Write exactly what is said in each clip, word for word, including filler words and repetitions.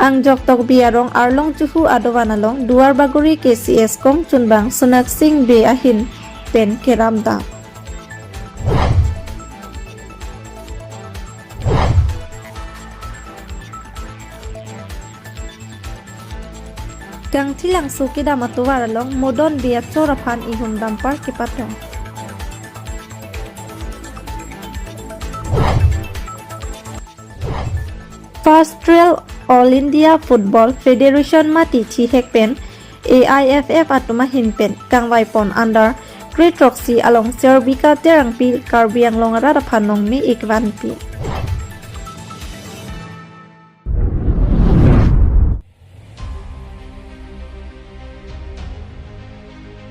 Angjok Tokbi arong Arlong Chuhu adovan along Duarbagori K C S kongchunbang Sonaksing Bey ahin pen kerap dam. Kangthilangso kedam atovar along Modon Bey achor aphan ihum dumper kepatong. First Trail All India Football Federation mati thihek pen A I F F atum ahin pen kangvaipon under kre throksi along Serbika Terangpi Karbi Anglong arat aphan nongme ik vanpi.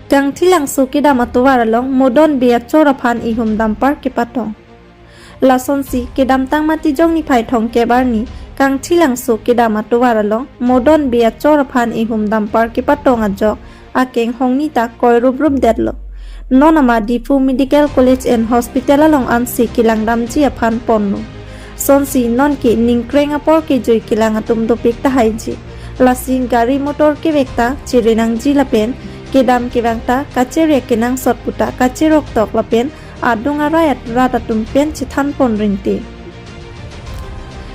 Kangthilangso kedam atovar along Modon Bey achor aphan ihum dumper kepatong. Lasonsi kedamtang Matijong niphai thomkep arni Kangthilangso kedam atovar along Modon Bey achor aphan ihum dumper kepatong ajok akeng hongni ta koi ruprup detlo. Non ama Diphu Medical College and Hospital along ansi kelangdamji aphan ponlo. Sonsi nonke ningkreng apor kejui kelang atum dopik tahaiji. Lasi gari motor kevek ta chiri nangji lapen kedam kevang ta kacherek kenangsot puta kacherok tok lapen adung arai at-, rat atum pen chethanpon ringti.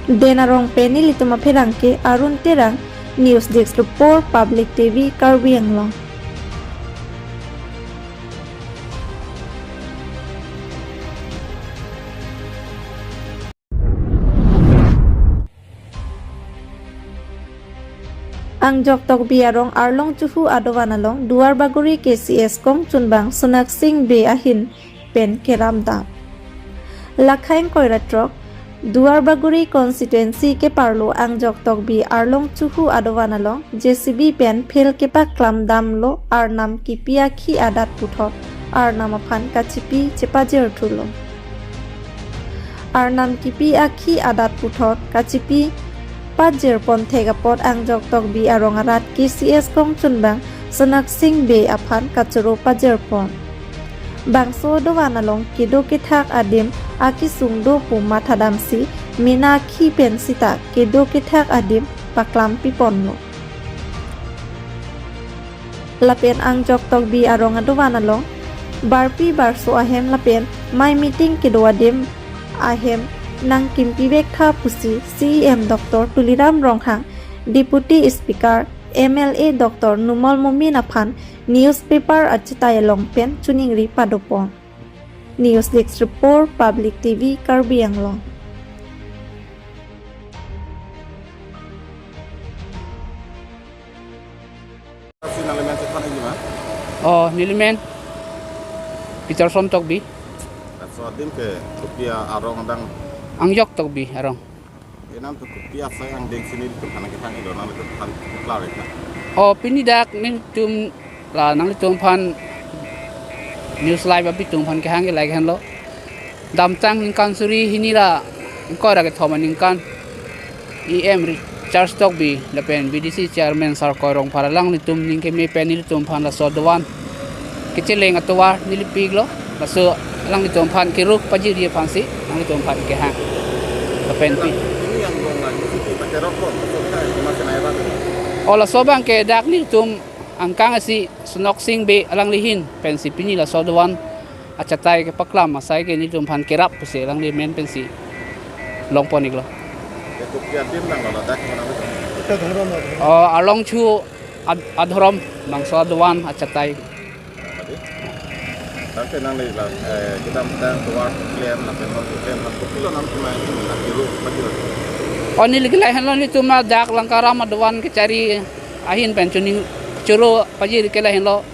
Den arong pen nelitum apherang ke Arun Terang, News Desk Report, Public T V, Karbi Anglong. Angjok Tokbi arong Arlong Chuhu adovan along Duarbagori K C S kongchunbang Sonaksing Bey ahin pen kerap dam. Lakhaing koiratrok Duarbagori constituency keparlo Angjok Tokbi Arlong Chuhu adovan along J C B pen phel kepaklam damlo, arnam kipi akhi adat puthot arnam aphan kachipi chepajirthulo. Arnam kipi akhi adat puthot kachipi pajirpon thek apot Angjok Tokbi arong arat K C S kongchunbang Sonaksing Bey aphan kachoro pajirpon. Bangso dovan along kedo kethak adim akesung do pu mathadamsi mena akhi pen sita kedo kethak adim paklam piponlo. Lapen Angjok Tokbi arong adovan along barpi barso ahem lapen mei meeting kedo adim ahem nangkimpi vektha pusi C E M Doctor Tuliram Ronghang, Deputy Speaker M L A Doctor Numal Momin aphan newspaper achetai along pen choningri padopon. News Desk Report, Public T V, Karbi Anglong. Si nangli men chethan aji ma? Oh, neli men Peterson Tokbi. Laso adim ke kopi arong adang? Angjok Tokbi arong. Enam tu kopi asai angdeng si nelitum aphan kethang ido, nanglitum aphan klar ikha. Oh, pini dak nelitum la nanglitum aphan News Live abitum aphan kehang ke like henlo. Damtang ningkan suri hini ra ingkoi ra kethom aningkan E M Richard Tokbi lapen B D C Chairman Sarkoi Rongphar alanglitum ning keme pen nelitum aphan laso dovan kecheleng atovar neli piklo, laso alanglitum aphan kerup pajirji aphansi alanglitum aphan kehang lapen pi. Ini yang gong lagi, ini pakai rokok, rokok kita cuma senai rokok. Oh, laso abang ke dak nelitum angkang asi Sonaksing Bey alangli ahin pensi pini laso dovan achatai kepaklam asai ke nelitum aphan kerap pusi alangli men pensi longpon iklo. Itu kia tim nang lo dak mana itu? Oh, Arlong Chuhu ad-, adhorom bangso adovan achatai. Tadi? Tangke nangli la, eh, kedamtang tovar klem, lapen tovar klem, lapen kopilo nangtum mai, nang kiru, pajir. Oh, neli ke lahenlo, nelitum dak Langkaram adovan kechari ahin pen choning choro pajir ke lahenlo.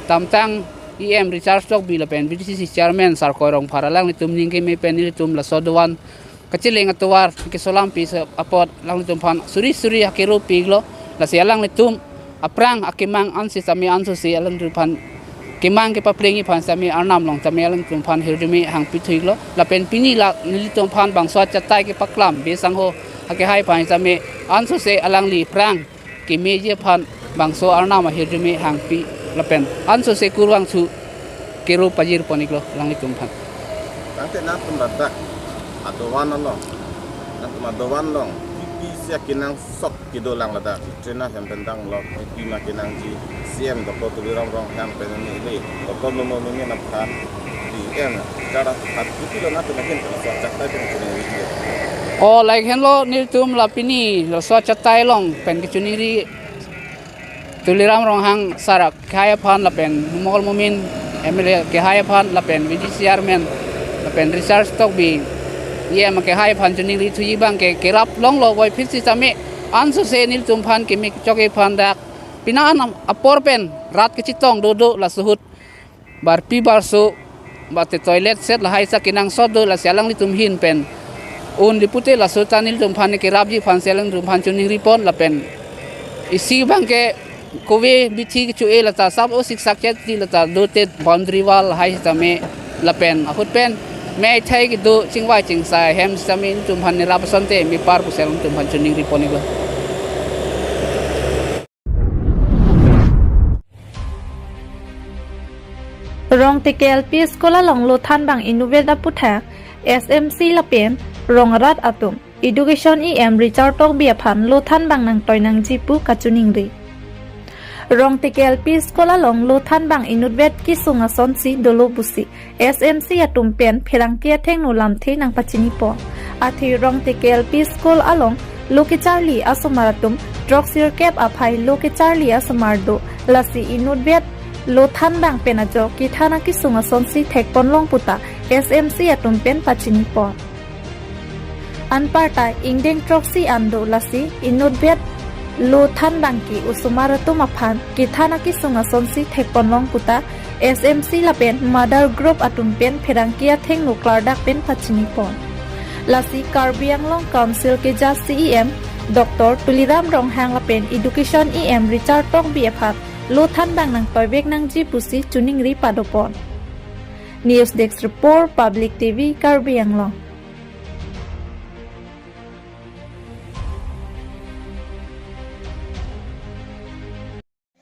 Damtang E M Richard Tokbi lapen B D C Chairman Sarkoi Rongphar alanglitum ning keme pen nelitum laso dovan kecheleng atovar keso lampi se apot alanglitum aphan suri suri akerup piklo, lasi alanglitum aphrang akemang ansi tame ansose alanglitum aphan kemang kepaplengji aphan tame arnam along tame alanglitum aphan hirjume hangpi thuiklo. Lapen pini la nelitum aphan bangso achatai kepaklam Bey Sangho akehai aphan tame ansose alangli aphrang kemeji aphan bangso arnam ahirjume hangpi lapen ansose kurvangthu kerup pajirpon iklo alanglitum aphan. Tangte nangtum ladak adovan along, nangtum adovan along Isi akenangsot kedolang ladak, train ahem pen danglo, pima kenangji, C M Doctor Tuliram Ronghang pen neli, Doctor Numal Momin aphan, D M, chara hat, iti lo na pen ahin, laso achatai pen kachiningri. O, like henlo nelitum la pini, laso achatai along pen kachiningri, Tuliram Ronghang sar akehai aphan lapen Numal Momin M L A akehai aphan lapen V D C chairman lapen Richard Tokbi E M akehai aphan chiningri thuji abang ke kerap longlo, puvoiphit sitame ansose nelitum aphan keme kechok aphan dak pini an apor pen rat kachetong dodo laso ahut barpi barso, mate toilet set lahai sa kenangsot do, lasi alanglitum ahin pen un lipute laso ta nelitum aphan kerapji aphan si alanglitum aphan chiningripon lapen isi abang ke kove bithi kecho-e lata sap o siksak chet ti lata dote boundary wall lahai sitame lapen ahut pen mei thai kedo chingvai chingsai ahem sitame nelitum aphan nerap asonte mepar pusi alanglitum aphan chiningripon iklo. Rongteke L P School along lo thanbang inutvet aputhak S M C lapen rong arat atum Education E M Richard Tokbi aphan lo thanbang nangtoi nangji pu kachiningri. Rongteke L P School along lo thanbang inutvet kesung asonsi dolo pusi S M C atum pen pherangke athengno lamthe nangpachinipon. Athe Rongteke L P School along lo kecharli asomar atum throksirkep aphai lo kecharli asomar do, lasi inutvet lo thanbang pen ajok kethan akesung asonsi thekponlong puta S M C atum pen pachinipon. Anparta ingdeng throksi an do, lasi inutvet lo thanbang ke osomar atum aphan kethan akesung asonsi thekponlong puta S M C lapen mother group atum pen pherangke athengno klardak pen pachinipon. Lasi Karbi Anglong Council keja C E M Doctor Tuliram Ronghang lapen Education E M Richard Tokbi aphan lo thanbang nangtoivek nangji pusi chiningri padopon. News Desk Report, Public T V, Karbi Anglong.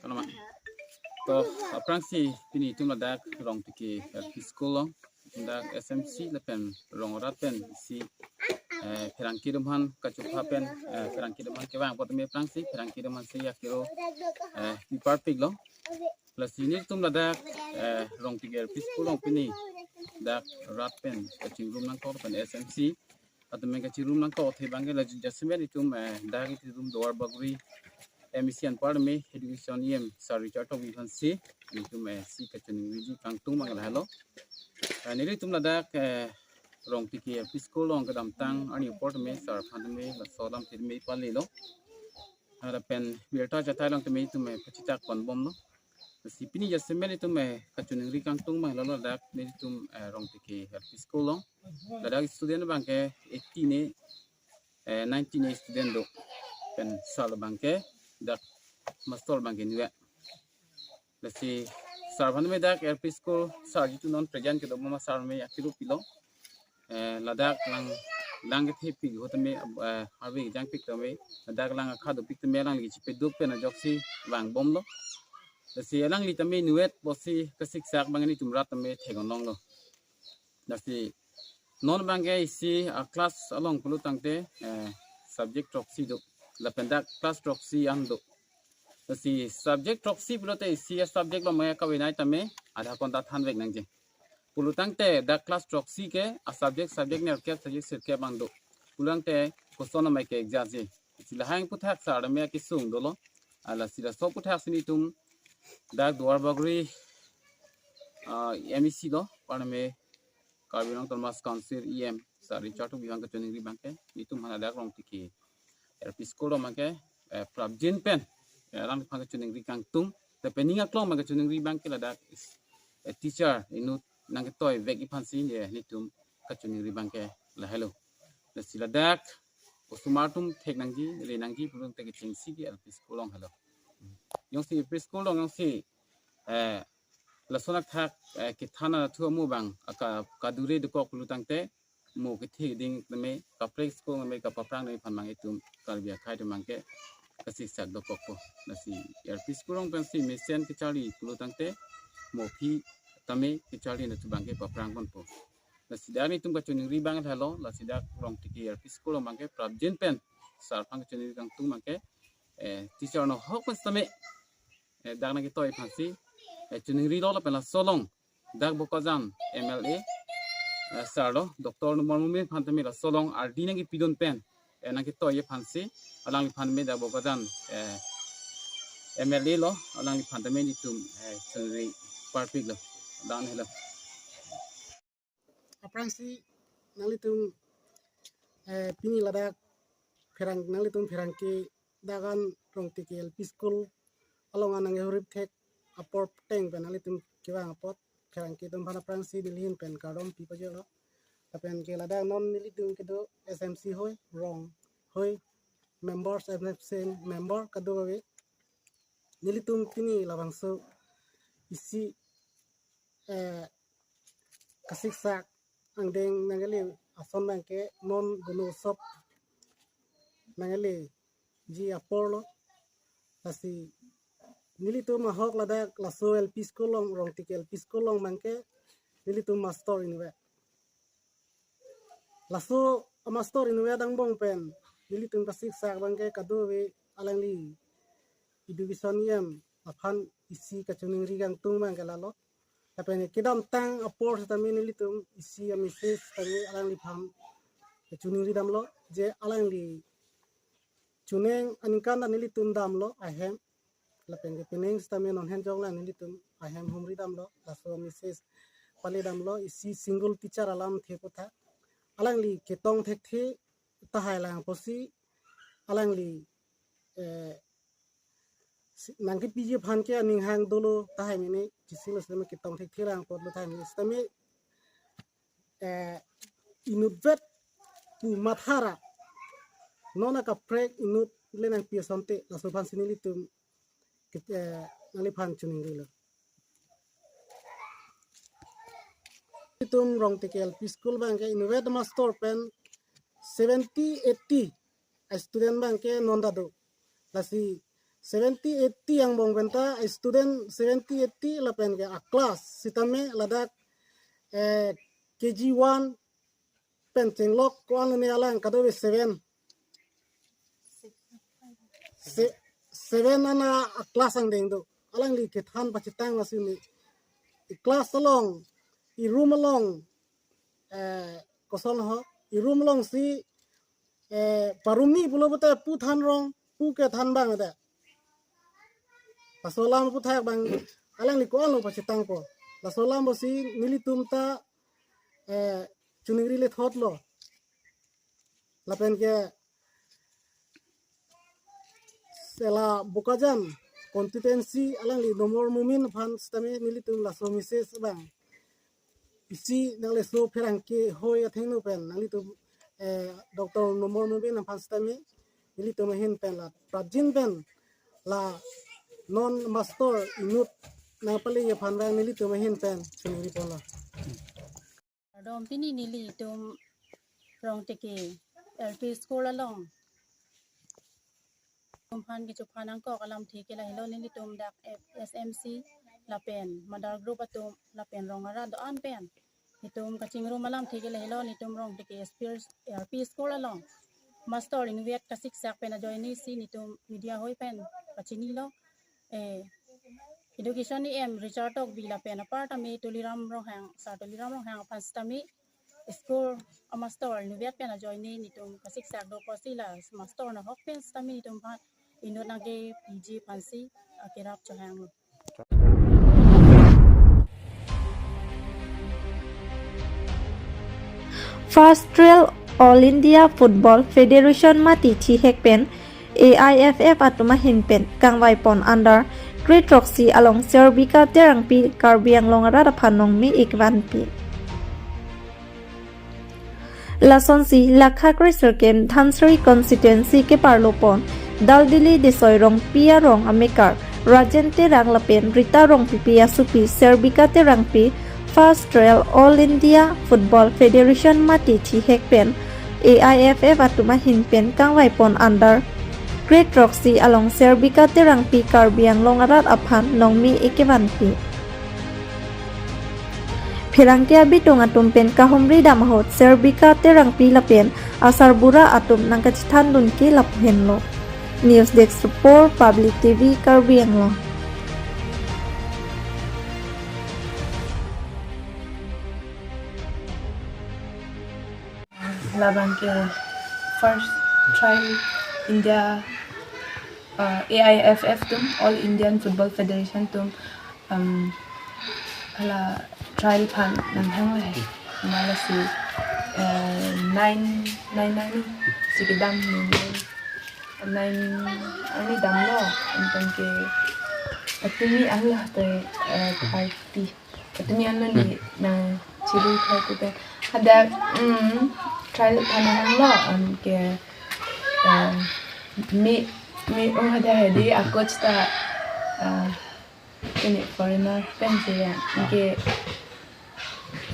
Selamat. To, aphrangsi pini itum ladak Rongteke L P School along, dak S M C lapen rong arat pen isi, eh, pherangke atum aphan kachupha pen, eh, pherangke atum aphan kevang apot me aphrangsi pherangke atum aphan si akero, eh, piparpiklo. Lasi nelitum ladak, eh, Rongteke L P School along pini dak rat pen kachingrum nangkok pen S M C atum pen kachingrum nangkok athe abang ke la jasemet itum, eh, dak itum Duarbagori M A C anparta me Education E M Sir Richard Tokbi aphan si itum, eh, si kachiningriji kangtung abang lahelo. Eh, nelitum ladak, eh, Rongteke L P School along kedamtang arni apor tame sir aphan tame laso alam tame palelo. Lapen birta achatai along tame itum, eh, pachechak ponbomlo. Si pini jasemet itum, eh, kachiningri kangtung abang lahelo, ladak nelitum, eh, Rongteke L P School along. Ladak student abang ke eighty ne, eh, ninety ne student do. Pen sir abang ke dak master abang ke niwe. Lasi sir aphan me dak L P School sir jitu non present kedo ma sir me akiru pilo. Eh, ladak lang, lang kethepik ahut tame, eh, harve kejangpik tame, ladak lang akha dopik tame alangli chepeduk pen ajoksi vangbomlo. Lasi alangli tame inutvet pusi kasiksak abang nelitum rat tame theklonglo. Lasi non abang ke isi a-class along pulo tangte, eh, subject throksi do. Lapen dak class throksi an do. Lasi subject throksi pulote isi a-subject along me kavenai tame adha konta thanvek nangji. Pulo tangte dak class throksi ke a-subject, subject nerkep, subject sirkep abang do. Pulo tangte koson amei ke exam ji. Si lahai aputhak sar me akesung dolo. Ala si laso aputhak si nelitum dak Duarbagori, ah, M A C lo, anparta me Karbi Anglong Autonomous Council E M Sir Richard Tokbi aphan kachiningri abang ke nelitum aphan dak Rongteke L P School along abang ke, eh, prapjin pen, eh, alangliphan kachiningri kangtung, lapen ning aklong abang kachiningri abang ke ladak is, eh, teacher inut nangketoivekji aphan si, eh, nelitum kachiningri abang ke lahelo. Lasi ladak osomar atum thek nangji, re nangji pulote kechengsi ke L P School along helo. Jongsi L P School along jongsi, eh, lason athak, eh, kethan athu amu abang, aka, kadure dokok pulo tangte, mo kethe ding tame, kaprek school tame, kapaphrang tame aphan abang itum Karbi akhei atum abang ke kasiksak dokokpo. Lasi L P School along pensi mesen kecharli pulo tangte, mo aphi tame kecharli nangthu abang ke paphrangponpo. Lasi dak nelitum kachiningri abang lahelo, lasi dak Rongteke L P School along abang ke prapjin pen sir aphan kachiningri kangtung abangke, eh, teacher no ahok pen sitame, eh, dak nangketoi aphansi, eh, chiningrilo lapen laso along dak Bokajan M L A, eh, sir lo, Doctor Numal Momin aphan tame laso along ardi nangkepidun pen, eh, nangketoi aphansi, alangliphan me dak Bokajan, eh, M L A lo, alangliphan tame nelitum, eh, chingri parpiklo. Dak helo. Aphrangsi nanglitum, eh, pini ladak pherang, nanglitum pherangke dak an Rongteke L P School along an nangkehurip thek apor ateng pen nanglitum kevang apot pherangke atum aphan aphrangsi neli ahin pen kardom pi pajirlo. Lapen ke ladak non nelitum kedo S M C hoi, rong hoi, members, S M C member kadokave, nelitum pini labangso isi, eh, kasiksak angdeng nangkele ason abangke non Gunotsav nangkeleji aporlo. Lasi nelitum ahok ladak laso L P School along, Rongteke L P School along abangke nelitum master inutvet. Laso master inutvet angbong pen nelitum kasiksak abangke kadokave alangli education E M aphan isi kachiningri kangtung abangke lalo. Lapen kedamtang apor sitame nelitum isi a-message sitame alangliphan kachiningri damlo, je alangli chuneng aningkan ta nelitum damlo ahem. Lapen ke pining sitame non henjong lang nelitum ahem humri damlo, laso a-message pale damlo, isi single teacher alamthe aphuthak. Alangli ketong thekthe tahai lang apotsi alangli, eh, si-, nangkepiji aphan ke aning hang dolo tahai mene, chisi lo sitame ketong thekthe lang apotlo tahai mene sitame, eh, inutvet pu mathara non akaprek inut le nangpi asonte, laso aphansi nelitum ke-, eh, nangliphan chiningrilo. Nelitum Rongteke L P School abangke inutvet master pen seventy eighty a-student abangke non ta do. Lasi seventy eighty angbong pen ta a-student seventy eighty lapen ke a-class sitame ladak, eh, K G one pen chenglok ko-an lone alang kadokave seven. Se-, seven an a-class angdeng do. Alangli kethan pachethang lasi ne. I-class along, i-room along, eh, koson ho, i-room alongsi, eh, parumi pulo pute pu than rong, pu kethan abang ada. Laso alam aphuthak abang alangli ko-an lo pachethangpo. Laso alam apotsi nelitum ta, eh, chiningri lethotlo. Lapen ke sela Bokajan constituency alangli Numal Momin aphan sitame nelitum laso message abang isi nangleso pherangke hoi athengno pen nanglitum, eh, Doctor Numal Momin aphan sitame nelitum ahin pen la prapjin pen la non master inut nangpale aphan abang nelitum ahin pen chiningri ponlo. Kardom, pini nelitum Rongteke L P School along atum aphan kechuphan nangkok alamthe ke lahelo, nelitum dak F-, S M C lapen mother group atum lapen rong arat do-an pen itum kachingrum alamthe ke lahelo, nelitum Rongteke S P L P School along master inutvet kasiksak pen ajoine si nelitum media hoi pen kachinilo. Eh, Education E M Richard Tokbi lapen apar tame Tuliram Ronghang, Sir Tuliram Ronghang aphan sitame school a-master inutvet pen ajoine nelitum kasiksak do apotsi la master nahok pen sitame nelitum aphan inut nangkepiji aphansi akerap chohanglo. First Trail All India Football Federation mati thihek pen A I F F atum ahin pen kangvai pon under grade throksi along Serbika Terangpi Karbi Anglong arat aphan nongmi ik vanpi. Lasonsi Lakha Kre Sirkep Dhansiri constituency keparlo pon Daldili Desoi Rongpi arong amekar Rajen Terang lapen Rita Rongpipi asopi Serbika Terangpi First Trail All India Football Federation mati thihek pen A I F F atum ahin pen kangvai pon under grade throksi along Serbika Terangpi Karbi Anglong arat aphan nongmi ik vanpi. Pherangke abitung atum pen kahumri dam ahut Serbika Terangpi lapen asarbura atum nangkachethan dunke lapu henlo. News Desk Report, Public T V, Karbi Anglong. Labang ke first trial India, uh, A I F F atum, All Indian Football Federation atum, um, hala trial aphan nanghang lahai. Mala si, uh, nine, nine, nine si kedam ni, nine arni damlo, anton ke atumi anlo te, uh, party. Atumi anlo ni nangchiru thai kute. Hadak, mm, trial aphan nanghanglo, um, ke, um, me, me, oh, hadak hedi, a coach ta, uh, ini foreigner pen si ya. Ke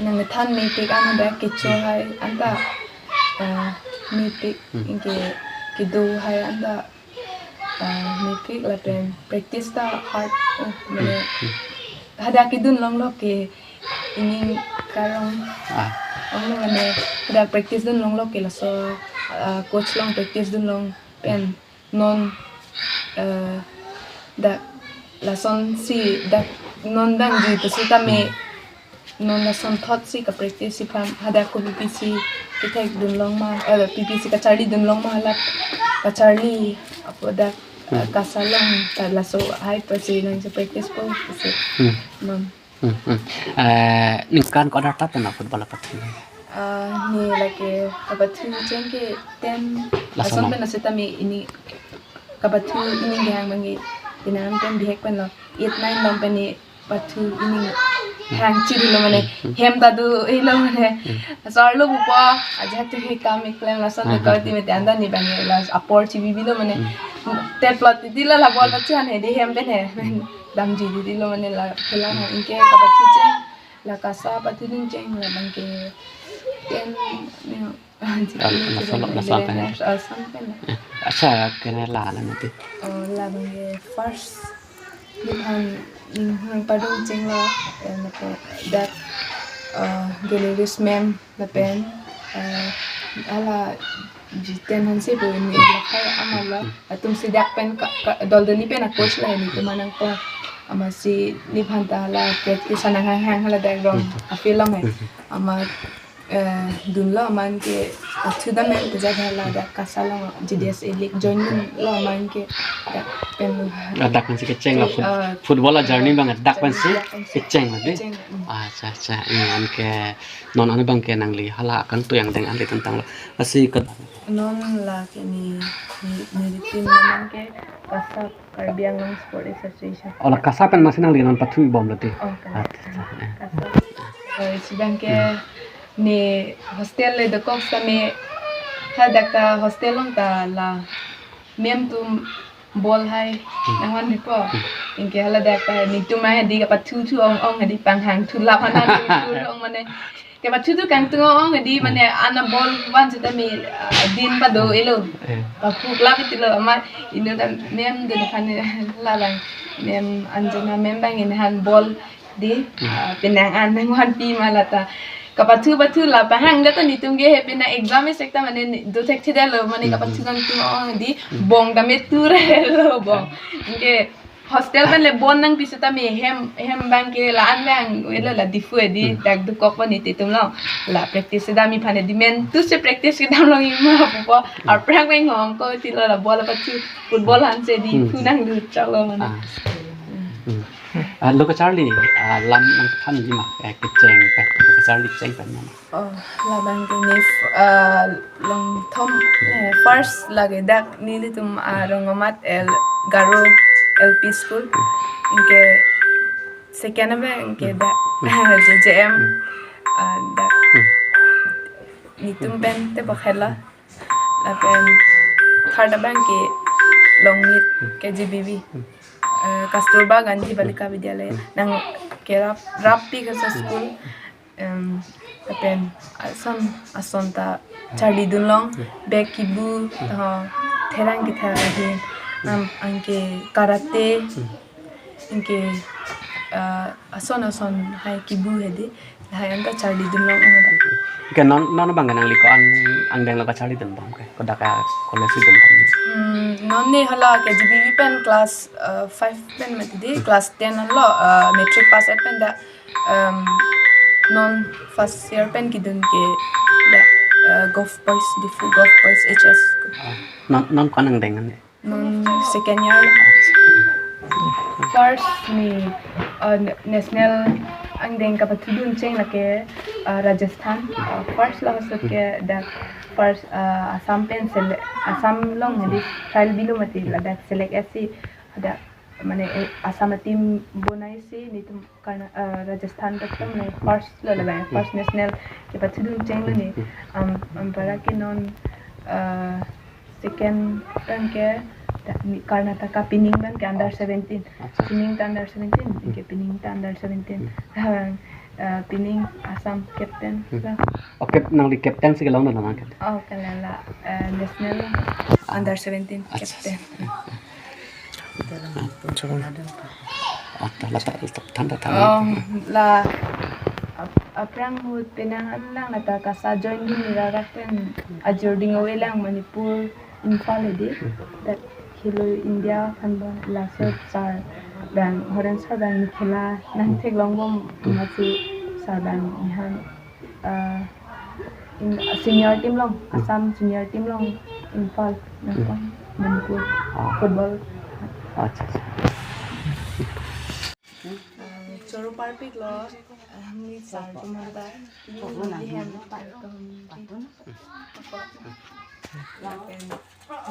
nangthan mepik an hadak kecho hai anta, uh, mepik, ke kedo hai anta, uh, mepik lapen practice ta hard, uh, mane hadak kedun longlo ke ining karong. Ah. Ong mane hadak practice dun longlo ke laso, uh, coach along practice dun long pen non, uh, dak lason si dak non dangji pusitame non lason thot si ka practice si pam hadak ko P P C kethek dun long ma, eh, P P C kacharli dun long ma, hala kacharli apo dak, eh, kasa long ta laso hai pusi nangche practice po pusi. Hmm. Non. Hmm, hmm. Eh, ningkan ko-an arta pen football kapathu? Eh, ne lake kapathu cheng ke ten. Lason lason pen aseta me ini kapathu ining kehang abang ke, ining pen bihek pen lo, eight nine along pen ne pathu ining hang chiri lo mane. Hmm. Hem ta do-elo mane. Hmm. Asor lo pupo, ajat tu he kam eklem lason, hmm, de kau ti mete anda ni abang ke las apor chibi bilo mane. Hmm. Te plot ti lo la ball pathu an hedi hem pen he. Hmm. Damji didi lo mane la khela ha, anke kapathu cheng, la kasa pathu dun cheng, labang ke ten, ne, ah, lason, lason pen. Lason pen. Eh, accha, kene la, la mati. Oh, labang ke first, nephan, mm, nangpadun chenglo, eh, napa, dak, eh, Galeries ma'am lapen, eh, hala Jiten Hanse pu ne lahai amarlo, atum si dak pen ka, ka, Doldoni pen a coach lahai, netum anang ko. Amatsi nephan ta hala practice anang hang hang hala dak rong a field along he. Amat, eh, dunlo amat ke pathu dam men pejat hala dak kasa along G D S A league join dunlo amat ke dak pen. Ah, dak pensi kecheng la foot-, eh, football a journey abang dak pensi, dak pensi kecheng la dei. Kecheng, mm. Ah, accha, accha. Eh, anke non an abang ke nangli hala akangtui angdeng an le tangtanglo. Lasi ke non la ke ne, ne, neli team abang ke KASAP, Karbi Anglong Sport Association. Oh, la KASAP pen masi nangli non pathu bomlo dei. Oh, KASAP. Accha, accha, eh. KASAP. Eh, sidang ke ne hostel le dokok same hadak ta hostel along ta la ma'am atum ball hai nangvanpipo. Anke hala dak ta netum ahedi kapathu thu ong ong hedi panghang thu lap hana thu ong mane. Kapathu thu kangtung ong ong hedi mane ana ball van seta me, ah, din pado-elo. Eh. Papuk lap itilo amat inut ta ma'am dun aphan lalang ma'am Anjana ma'am abang in han ball dei, ah, penang an nangvanpi ma lata. Kapathu pathu la panghang data netum ke he penang exam e sekta mane ni, do thekthedetlo mane kapathu kangtung ong dei, bong ta me tu relo bong. Anke hostel pen le ball nangpi seta me hem, hem abang ke la-an lang elo la Diphu hedi dak dokok pon netum along. La practice dam iphan hedi men tu se practice kedam long ima pupo. Arprang pen hong ko tilo la ball pathu football hanse Diphu nanglut chalo mane. Ah. Hmm. Ah, lo kacharli, ah, lam nangthanji ma, eh, kecheng pen, lo kacharli kecheng pen ma. Oh, labang ke ne, ah, long thom, eh, first lake dak nelitum, ah, Rongomat L, Garo L P School. Anke second abang ke dak J J M, ah, dak netum pen te pakhela. Lapen third abang ke Longmit K G B V. Eh, Kasturba Gandhi Balika Vidyalaya. Nang kerap, rappi kasa school. Em, lapen ason, ason ta charli dun long, bek kibu, eh, therang kether ahin, am, anke karate, anke, eh, ason ason hai kibu hedi. Hai anta charlidun long ong dak. Ke non non bang nangli ko-an angdeng lo kacharlidun bom ke. Kodak a college dun bom. Hmm, non ne hala K G B V pen class uh, five pen mati di, class ten lo uh, matric pass et pen dak um, non first year pen kidun ke dak uh, Govt Boys, Diphu Govt Boys H S. Ah, non non ko-an angdeng ne? Non second year. First ne uh, national angdeng kapathudun cheng lake uh, Rajasthan. Uh, first lo hosot ke dak first uh, Assam pen sele Assam long di trial bilo mati ladak select esi dak mane eh, Assam a team bonai si netum Karna uh, Rajasthan dak tam ne first lo labai first national kepathudun cheng lo ne. Um, ampara ke non uh, second pen ke dak ne Karnataka pining pen ke under seventeen. Acha. Pining ta under seventeen, ke pining ta under seventeen. Habang uh, pining Assam captain lo. Okay, nangli captain si kelong na nang ke? Oh, kalala uh, national under seventeen. Acha. Captain. Acha. Ata lata lata thanda thanda. Oh, la ap- aphrang ahut penang an lang lata kasa join dun ni rarak pen ajor ding ave lang Manipur Imphal edi. Dak Khelo India aphan ba laso sir bang Horen sir bang khela nangtheklong bom masi sir bang ihan uh, in, senior team long, Assam senior team long Imphal nangkong Manipur. Ah. Football. Acha, acha. Uh, choro parpik lo, uh, mi sar tum hanta, mi hem pat tum. Lapen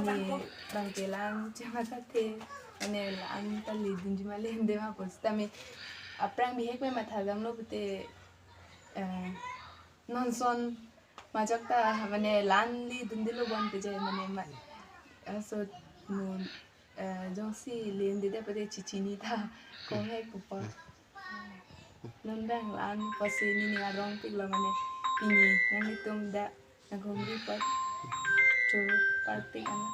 ne bang ke la-an chematha the, mane la-an ta ledunji ma lende ma pu sitame aphrang bihek me matha damlo pute eh, non son majok ta mane la-an ledun dilo bon pejai mane ma aso non eh, jongsi lende de pate chichini ta kong hek pupo. Non dang la-an pusi neli arong pik lo mane pini nanglitum dak nangkong di pat choro parpik anak.